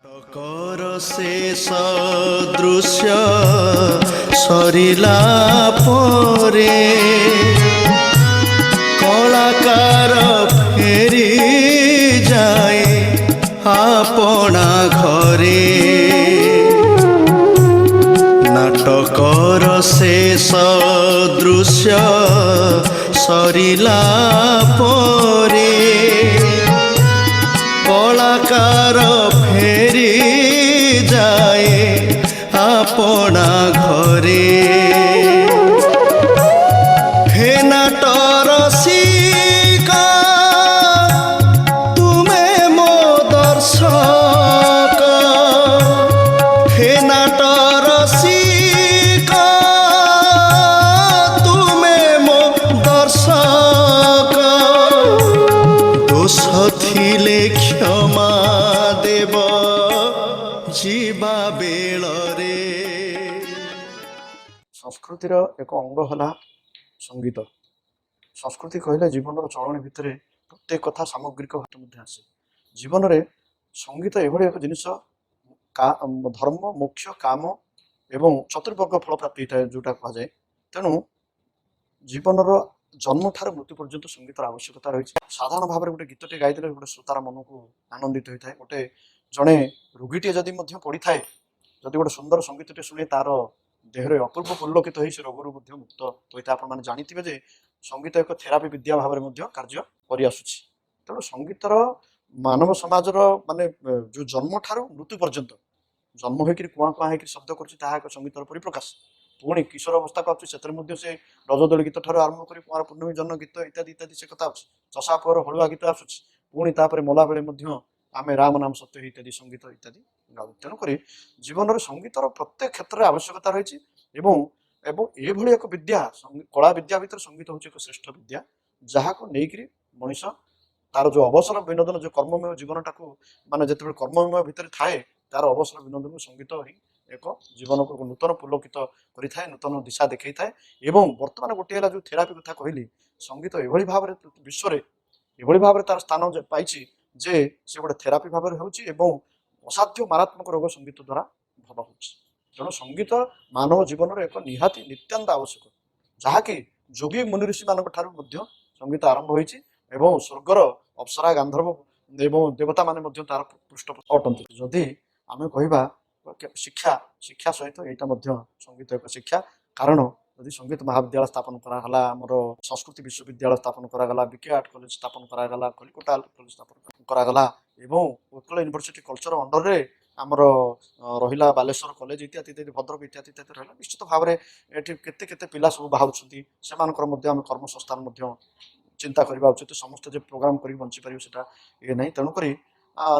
କର ଶେଷ ଦୃଶ୍ୟ ସରିଲା ପରେ କଳାକାର ଫେରି ଯାଏ ଆପଣା ଘରେ। ନାଟକର ଶେଷ ଦୃଶ୍ୟ ସରିଲା ପରେ କଳାକାର ଫେରି ଯାଏ ଆପଣା ଘରେ। ହେ ନାଟ ରସିକ, ତୁମେ ମୋ ଦର୍ଶକ। ହେ ନାଟ ରସିକ, ତୁମେ ମୋ ଦର୍ଶକ। ଦୋଷ ଥିଲେ କ୍ଷମା ଦେବ ଯିବା ବେଳରେ। ସଂସ୍କୃତିର ଏକ ଅଙ୍ଗ ହେଲା ସଙ୍ଗୀତ। ସଂସ୍କୃତି କହିଲେ ଜୀବନର ଚଳଣି ଭିତରେ ପ୍ରତ୍ୟେକ କଥା ସାମଗ୍ରିକ ଭାବେ ମଧ୍ୟ ଆସେ। ଜୀବନରେ ସଙ୍ଗୀତ ଏଭଳି ଏକ ଜିନିଷ, ଧର୍ମ, ମୋକ୍ଷ, କାମ ଏବଂ ଚତୁର୍ବର୍ଗ ଫଳ ପ୍ରାପ୍ତି ହେଇଥାଏ ଯେଉଁଟା କୁହାଯାଏ। ତେଣୁ ଜୀବନର ଜନ୍ମଠାରୁ ମୃତ୍ୟୁ ପର୍ଯ୍ୟନ୍ତ ସଙ୍ଗୀତର ଆବଶ୍ୟକତା ରହିଛି। ସାଧାରଣ ଭାବରେ ଗୋଟେ ଗୀତଟେ ଗାଇଦେଲେ ଗୋଟେ ଶ୍ରୋତାର ମନକୁ ଆନନ୍ଦିତ ହୋଇଥାଏ। ଗୋଟେ ଜଣେ ରୋଗୀଟିଏ ଯଦି ମଧ୍ୟ ପଡ଼ିଥାଏ, ଯଦି ଗୋଟେ ସୁନ୍ଦର ସଙ୍ଗୀତଟେ ଶୁଣେ, ତାର ଦେହରେ ଅପୂର୍ବ ପୁଲକିତ ହୋଇ ସେ ରୋଗରୁ ମଧ୍ୟ ମୁକ୍ତ ହୋଇଥାଏ। ଆପଣମାନେ ଜାଣିଥିବେ ଯେ ସଙ୍ଗୀତ ଏକ ଥେରାପି ବିଦ୍ୟା ଭାବରେ ମଧ୍ୟ କାର୍ଯ୍ୟ କରିଆସୁଛି। ତେଣୁ ସଙ୍ଗୀତର ମାନବ ସମାଜର ମାନେ ଯୋଉ ଜନ୍ମଠାରୁ ମୃତ୍ୟୁ ପର୍ଯ୍ୟନ୍ତ, ଜନ୍ମ ହେଇକିରି କୁଆଁ କୁଆଁ ହେଇକିରି ଶବ୍ଦ କରୁଛି, ତାହା ଏକ ସଙ୍ଗୀତର ପରିପ୍ରକାଶ। ପୁଣି କିଶୋର ଅବସ୍ଥାକୁ ଆସୁଛି, ସେଥିରେ ମଧ୍ୟ ସେ ରଜଦୋଳି ଗୀତ ଠାରୁ ଆରମ୍ଭ କରି କୁଆଁର ପୂର୍ଣ୍ଣମୀ ଜହ୍ନ ଗୀତ ଇତ୍ୟାଦି ଇତ୍ୟାଦି ସେ କଥା ଆସୁଛି। ଚଷା ପୁଅର ହଳୁଆ ଗୀତ ଆସୁଛି। ପୁଣି ତାପରେ ମଲାବେଳେ ମଧ୍ୟ ଆମେ ରାମ ନାମ ସତ୍ୟ ଇତ୍ୟାଦି ସଙ୍ଗୀତ ଇତ୍ୟାଦି ଗାଉ। ତେଣୁକରି ଜୀବନରେ ସଙ୍ଗୀତର ପ୍ରତ୍ୟେକ କ୍ଷେତ୍ରରେ ଆବଶ୍ୟକତା ରହିଛି ଏବଂ ଏଭଳି ଏକ ବିଦ୍ୟା, କଳା ବିଦ୍ୟା ଭିତରେ ସଙ୍ଗୀତ ହେଉଛି ଏକ ଶ୍ରେଷ୍ଠ ବିଦ୍ୟା, ଯାହାକୁ ନେଇକରି ମଣିଷ ତାର ଯୋଉ ଅବସର ବିନୋଦନ, ଯୋଉ କର୍ମମୟ ଜୀବନଟାକୁ, ମାନେ ଯେତେବେଳେ କର୍ମମୟ ଭିତରେ ଥାଏ, ତାର ଅବସର ବିନୋଦନକୁ ସଙ୍ଗୀତ ହିଁ ଏକ ଜୀବନକୁ ଏକ ନୂତନ ପୁଲକିତ କରିଥାଏ, ନୂତନ ଦିଶା ଦେଖେଇଥାଏ। ଏବଂ ବର୍ତ୍ତମାନ ଗୋଟିଏ ହେଲା ଯୋଉ ଥେରାପି କଥା କହିଲି, ସଙ୍ଗୀତ ଏଭଳି ଭାବରେ ବିଶ୍ୱରେ ଏଭଳି ଭାବରେ ତାର ସ୍ଥାନ ପାଇଛି ଯେ ସେ ଗୋଟେ ଥେରାପି ଭାବରେ ହେଉଛି ଏବଂ ଅସାଧ୍ୟ ମାରାତ୍ମକ ରୋଗ ସଙ୍ଗୀତ ଦ୍ୱାରା ଭଲ ହେଉଛି। ତେଣୁ ସଙ୍ଗୀତ ମାନବ ଜୀବନର ଏକ ନିହାତି ନିତ୍ୟାନ୍ତ ଆବଶ୍ୟକ, ଯାହାକି ଯୋଗୀ ମୁନି ଋଷିମାନଙ୍କ ଠାରୁ ମଧ୍ୟ ସଙ୍ଗୀତ ଆରମ୍ଭ ହୋଇଛି ଏବଂ ସ୍ୱର୍ଗର ଅପ୍ସରା, ଗାନ୍ଧର୍ବ ଏବଂ ଦେବତାମାନେ ମଧ୍ୟ ତାର ପୃଷ୍ଠ ଅଟନ୍ତି। ଯଦି ଆମେ କହିବା ଶିକ୍ଷା, ଶିକ୍ଷା ସହିତ ଏଇଟା ମଧ୍ୟ ସଙ୍ଗୀତ ଏକ ଶିକ୍ଷା। କାରଣ ଯଦି ସଙ୍ଗୀତ ମହାବିଦ୍ୟାଳୟ ସ୍ଥାପନ କରାଗଲା, ଆମର ସଂସ୍କୃତି ବିଶ୍ୱବିଦ୍ୟାଳୟ ସ୍ଥାପନ କରାଗଲା, ବିକେ ଆର୍ଟ କଲେଜ ସ୍ଥାପନ କରାଗଲା, କଲିକତା ଆର୍ଟ କଲେଜ ସ୍ଥାପନ କରାଗଲା ଏବଂ ଉତ୍କଳ ୟୁନିଭର୍ସିଟି କଲଚର ଅଣ୍ଡରରେ ଆମର ରହିଲା ବାଲେଶ୍ୱର କଲେଜ ଇତ୍ୟାଦି ଇତ୍ୟାଦି, ଭଦ୍ରକ ଇତ୍ୟାଦି ଇତ୍ୟାଦି ରହିଲା, ନିଶ୍ଚିତ ଭାବରେ ଏଠି କେତେ କେତେ ପିଲା ସବୁ ବାହାରୁଛନ୍ତି। ସେମାନଙ୍କର ମଧ୍ୟ ଆମେ କର୍ମସଂସ୍ଥାନ ମଧ୍ୟ ଚିନ୍ତା କରିବା ଉଚିତ। ସମସ୍ତେ ଯେ ପ୍ରୋଗ୍ରାମ କରିକି ବଞ୍ଚିପାରିବେ ସେଟା ଇଏ ନାହିଁ। ତେଣୁକରି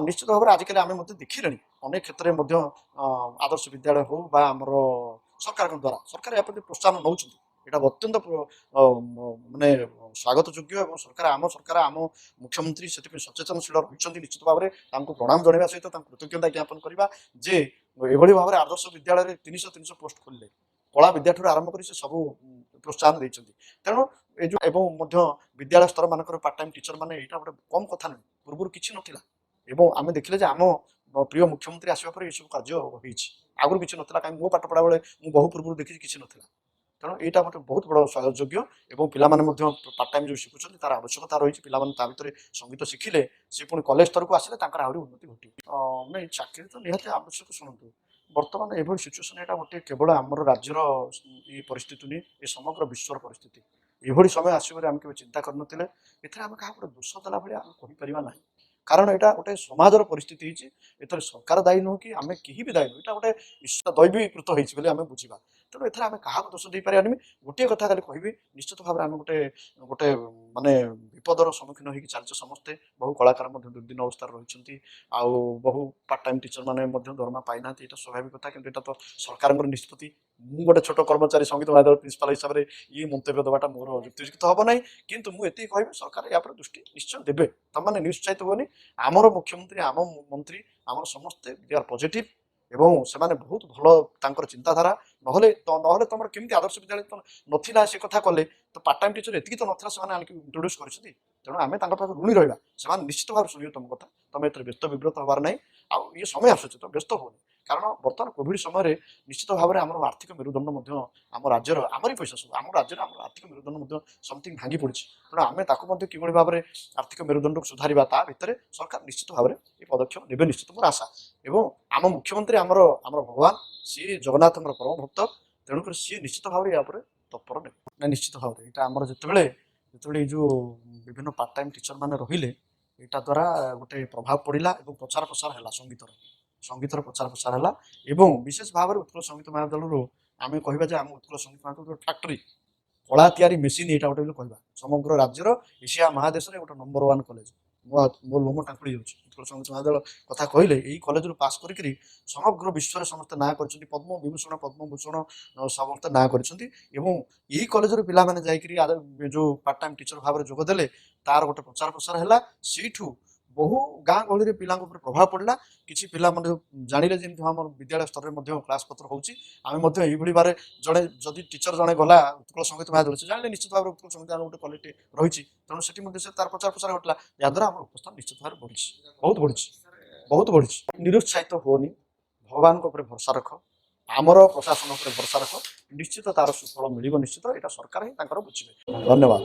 ନିଶ୍ଚିତ ଭାବରେ ଆଜିକାଲି ଆମେ ମଧ୍ୟ ଦେଖିଲେଣି ଅନେକ କ୍ଷେତ୍ରରେ ମଧ୍ୟ ଆଦର୍ଶ ବିଦ୍ୟାଳୟ ହଉ ବା ଆମର ସରକାରଙ୍କ ଦ୍ୱାରା, ସରକାର ଏହା ପ୍ରତି ପ୍ରୋତ୍ସାହନ ନେଉଛନ୍ତି। ଏଇଟା ଅତ୍ୟନ୍ତ ମାନେ ସ୍ୱାଗତ ଯୋଗ୍ୟ ଏବଂ ସରକାର, ଆମ ସରକାର, ଆମ ମୁଖ୍ୟମନ୍ତ୍ରୀ ସେଥିପାଇଁ ସଚେତନଶୀଳ ରହିଛନ୍ତି। ନିଶ୍ଚିତ ଭାବରେ ତାଙ୍କୁ ପ୍ରଣାମ ଜଣାଇବା ସହିତ ତାଙ୍କୁ କୃତଜ୍ଞତା ଜ୍ଞାପନ କରିବା ଯେ ଏଭଳି ଭାବରେ ଆଦର୍ଶ ବିଦ୍ୟାଳୟରେ 300 300 ପୋଷ୍ଟ ଖୋଲିଲେ, କଳା ବିଦ୍ୟାଠାରୁ ଆରମ୍ଭ କରି ସେ ସବୁ ପ୍ରୋତ୍ସାହନ ଦେଇଛନ୍ତି। ତେଣୁ ଏ ଯୋଉ ଏବଂ ମଧ୍ୟ ବିଦ୍ୟାଳୟ ସ୍ତର ମାନଙ୍କର ପାର୍ଟ ଟାଇମ୍ ଟିଚର ମାନେ, ଏଇଟା ଗୋଟେ କମ୍ କଥା ନୁହେଁ। ପୂର୍ବରୁ କିଛି ନଥିଲା ଏବଂ ଆମେ ଦେଖିଲେ ଯେ ଆମ ପ୍ରିୟ ମୁଖ୍ୟମନ୍ତ୍ରୀ ଆସିବା ପରେ ଏସବୁ କାର୍ଯ୍ୟ ହେଇଛି। ଆଗରୁ କିଛି ନଥିଲା। କାହିଁକି ମୋ ପାଠ ପଢ଼ା ବେଳେ ମୁଁ ବହୁ ପୂର୍ବରୁ ଦେଖିଛି, କିଛି ନଥିଲା। ତେଣୁ ଏଇଟା ଗୋଟେ ବହୁତ ବଡ଼ ସ୍ୱାଗତ ଯୋଗ୍ୟ ଏବଂ ପିଲାମାନେ ମଧ୍ୟ ପାର୍ଟ ଟାଇମ୍ ଯୋଉ ଶିଖୁଛନ୍ତି ତାର ଆବଶ୍ୟକତା ରହିଛି। ପିଲାମାନେ ତା ଭିତରେ ସଙ୍ଗୀତ ଶିଖିଲେ ସେ ପୁଣି କଲେଜ ସ୍ତରକୁ ଆସିଲେ ତାଙ୍କର ଆହୁରି ଉନ୍ନତି ଘଟିବ। ନାଇଁ, ଚାକିରି ତ ନିହାତି ଆବଶ୍ୟକ। ଶୁଣନ୍ତୁ, ବର୍ତ୍ତମାନ ଏଭଳି ସିଚୁଏସନ୍, ଏଇଟା ଗୋଟେ କେବଳ ଆମର ରାଜ୍ୟର ଏ ପରିସ୍ଥିତି ନୁହେଁ, ଏ ସମଗ୍ର ବିଶ୍ୱର ପରିସ୍ଥିତି। ଏଭଳି ସମୟ ଆସିବ ବୋଲି ଆମେ କେବେ ଚିନ୍ତା କରିନଥିଲେ। ଏଥିରେ ଆମେ କାହାକୁ ଗୋଟେ ଦୋଷ ଦେଲା ଭଳିଆ ଆମେ କହିପାରିବା ନାହିଁ, କାରଣ ଏଇଟା ଗୋଟେ ସମାଜର ପରିସ୍ଥିତି ହେଇଛି। ଏଥିରେ ସରକାର ଦାୟୀ ନୁହଁ କି ଆମେ କେହି ବି ଦାୟୀ ନୁହଁ। ଏଇଟା ଗୋଟେ ଦୈବୀକୃତ ହେଇଛି ବୋଲି ଆମେ ବୁଝିବା। ତେଣୁ ଏଥିରେ ଆମେ କାହାକୁ ଦୋଷ ଦେଇପାରିବାନି। ଗୋଟିଏ କଥା ଖାଲି କହିବି, ନିଶ୍ଚିତ ଭାବରେ ଆମେ ଗୋଟେ ଗୋଟେ ମାନେ ବିପଦର ସମ୍ମୁଖୀନ ହେଇକି ଚାଲିଛେ ସମସ୍ତେ। ବହୁ କଳାକାର ମଧ୍ୟ ଦୁର୍ଦିନ ଅବସ୍ଥାରେ ରହିଛନ୍ତି ଆଉ ବହୁ ପାର୍ଟ ଟାଇମ୍ ଟିଚର ମାନେ ମଧ୍ୟ ଦରମା ପାଇନାହାନ୍ତି। ଏଇଟା ସ୍ୱାଭାବିକ କଥା, କିନ୍ତୁ ଏଇଟା ତ ସରକାରଙ୍କର ନିଷ୍ପତ୍ତି। ମୁଁ ଗୋଟେ ଛୋଟ କର୍ମଚାରୀ, ସଙ୍ଗୀତ ମହାବିଦ୍ୟାଳୟ ପ୍ରିନ୍ସିପାଲ ହିସାବରେ ଇଏ ମନ୍ତବ୍ୟ ଦେବାଟା ମୋର ଯୁକ୍ତିଯୁକ୍ତ ହବ ନାହିଁ। କିନ୍ତୁ ମୁଁ ଏତିକି କହିବି, ସରକାର ୟା ଉପରେ ଦୃଷ୍ଟି ନିଶ୍ଚୟ ଦେବେ। ତମମାନେ ନିଶ୍ଚୟ ହୁଅନି। ଆମର ମୁଖ୍ୟମନ୍ତ୍ରୀ, ଆମ ମନ୍ତ୍ରୀ, ଆମର ସମସ୍ତେ ଦେ ଆର୍ ପଜିଟିଭ ଏବଂ ସେମାନେ ବହୁତ ଭଲ ତାଙ୍କର ଚିନ୍ତାଧାରା। ନହେଲେ ତମର କେମିତି ଆଦର୍ଶ ବିଦ୍ୟାଳୟ ତ ନଥିଲା ସେ କଥା କଲେ ତ ପାର୍ଟ ଟାଇମ୍ ଟିଚର ଏତିକି ତ ନଥିଲା, ସେମାନେ ଆଣିକି ଇଣ୍ଟ୍ରୋଡ୍ୟୁସ୍ କରିଛନ୍ତି। ତେଣୁ ଆମେ ତାଙ୍କ ପାଖରେ ଋଣୀ ରହିବା। ସେମାନେ ନିଶ୍ଚିତ ଭାବରେ ଶୁଣିବେ ତମ କଥା। ତମେ ଏଥିରେ ବ୍ୟସ୍ତ ବିବ୍ରତ ହେବାର ନାହିଁ। ଆଉ ଇଏ ସମୟ ଆସୁଛି, ତ ବ୍ୟସ୍ତ ହୁଅନି। କାରଣ ବର୍ତ୍ତମାନ କୋଭିଡ ସମୟରେ ନିଶ୍ଚିତ ଭାବରେ ଆମର ଆର୍ଥିକ ମେରୁଦଣ୍ଡ ମଧ୍ୟ ଆମ ରାଜ୍ୟର, ଆମରି ପଇସା ସବୁ, ଆମ ରାଜ୍ୟର ଆମର ଆର୍ଥିକ ମେରୁଦଣ୍ଡ ମଧ୍ୟ ସମଥିଙ୍ଗ ଭାଙ୍ଗି ପଡ଼ିଛି। ତେଣୁ ଆମେ ତାକୁ ମଧ୍ୟ କିଭଳି ଭାବରେ ଆର୍ଥିକ ମେରୁଦଣ୍ଡକୁ ସୁଧାରିବା, ତା ଭିତରେ ସରକାର ନିଶ୍ଚିତ ଭାବରେ ଏ ପଦକ୍ଷେପ ନେବେ, ନିଶ୍ଚିତ ମୋର ଆଶା। ଏବଂ ଆମ ମୁଖ୍ୟମନ୍ତ୍ରୀ ଆମର ଭଗବାନ, ସିଏ ଜଗନ୍ନାଥଙ୍କର ପରମ ଭକ୍ତ। ତେଣୁକରି ସିଏ ନିଶ୍ଚିତ ଭାବରେ ୟା ଉପରେ ତତ୍ପର ନେବେ ନା। ନିଶ୍ଚିତ ଭାବରେ ଏଇଟା ଆମର ଯେତେବେଳେ ଯେତେବେଳେ ଏଇ ଯେଉଁ ବିଭିନ୍ନ ପାର୍ଟ ଟାଇମ୍ ଟିଚର ମାନେ ରହିଲେ, ଏଇଟା ଦ୍ୱାରା ଗୋଟେ ପ୍ରଭାବ ପଡ଼ିଲା ଏବଂ ପ୍ରଚାର ପ୍ରସାର ହେଲା ସଙ୍ଗୀତର। ସଙ୍ଗୀତର ପ୍ରଚାର ପ୍ରସାର ହେଲା ଏବଂ ବିଶେଷ ଭାବରେ ଉତ୍କଳ ସଙ୍ଗୀତ ମହାବିଦ୍ୟାଳୟରୁ ଆମେ କହିବା ଯେ ଆମ ଉତ୍କଳ ସଙ୍ଗୀତ ମହାବିଦ୍ୟାଳୟ ଗୋଟେ ଫ୍ୟାକ୍ଟ୍ରି, କଳା ତିଆରି ମେସିନ୍ ଏଇଟା ଗୋଟେ ବୋଲି କହିବା। ସମଗ୍ର ରାଜ୍ୟର, ଏସିଆ ମହାଦେଶରେ ଗୋଟେ ନମ୍ବର 1 କଲେଜ। ମୋ ଲୋମ ଟାଙ୍କୁଳି ଯାଉଛି ଉତ୍କଳ ସଙ୍ଗୀତ ମହାବିଦ୍ୟାଳୟ କଥା କହିଲେ। ଏଇ କଲେଜରୁ ପାସ୍ କରିକିରି ସମଗ୍ର ବିଶ୍ୱରେ ସମସ୍ତେ ନାଁ କରିଛନ୍ତି। ପଦ୍ମ ବିଭୂଷଣ, ପଦ୍ମଭୂଷଣ ସମସ୍ତେ ନାଁ କରିଛନ୍ତି। ଏବଂ ଏଇ କଲେଜରୁ ପିଲାମାନେ ଯାଇକିରି ଯୋଉ ପାର୍ଟ ଟାଇମ୍ ଟିଚର ଭାବରେ ଯୋଗ ଦେଲେ, ତାର ଗୋଟେ ପ୍ରଚାର ପ୍ରସାର ହେଲା। ସେଇଠୁ ବହୁ ଗାଁ ଗହଳିରେ ପିଲାଙ୍କ ଉପରେ ପ୍ରଭାବ ପଡ଼ିଲା। କିଛି ପିଲା ମଧ୍ୟ ଜାଣିଲେ ଯେମିତି ହଁ, ଆମର ବିଦ୍ୟାଳୟ ସ୍ତରରେ ମଧ୍ୟ କ୍ଲାସ୍ ପତ୍ର ହେଉଛି, ଆମେ ମଧ୍ୟ ଏଇଭଳି ଭାବରେ ଜଣେ ଯଦି ଟିଚର ଜଣେ ଗଲା ଉତ୍କଳ ସଙ୍ଗୀତ ମହାବିଦ୍ୟାଳୟ, ସେ ଜାଣିଲେ ନିଶ୍ଚିତ ଭାବରେ ଉତ୍କଳ ସଙ୍ଗୀତ ଗୋଟେ କ୍ୱାଲିଟି ରହିଛି। ତେଣୁ ସେଠି ମଧ୍ୟ ସେ ତାର ପ୍ରଚାର ପ୍ରସାର ଘଟିଲା। ଯାହାଦ୍ୱାରା ଆମର ଉପସ୍ଥାନ ନିଶ୍ଚିତ ଭାବରେ ବଢ଼ିଛି, ବହୁତ ବଢ଼ିଛି, ବହୁତ ବଢ଼ିଛି। ନିରୁତ୍ସାହିତ ହୁଅନି, ଭଗବାନଙ୍କ ଉପରେ ଭରସା ରଖ, ଆମର ପ୍ରଶାସନ ଉପରେ ଭରସା ରଖ। ନିଶ୍ଚିତ ତାର ସୁଫଳ ମିଳିବ ନିଶ୍ଚିତ। ଏଇଟା ସରକାର ହିଁ ତାଙ୍କର ବୁଝିବେ। ଧନ୍ୟବାଦ।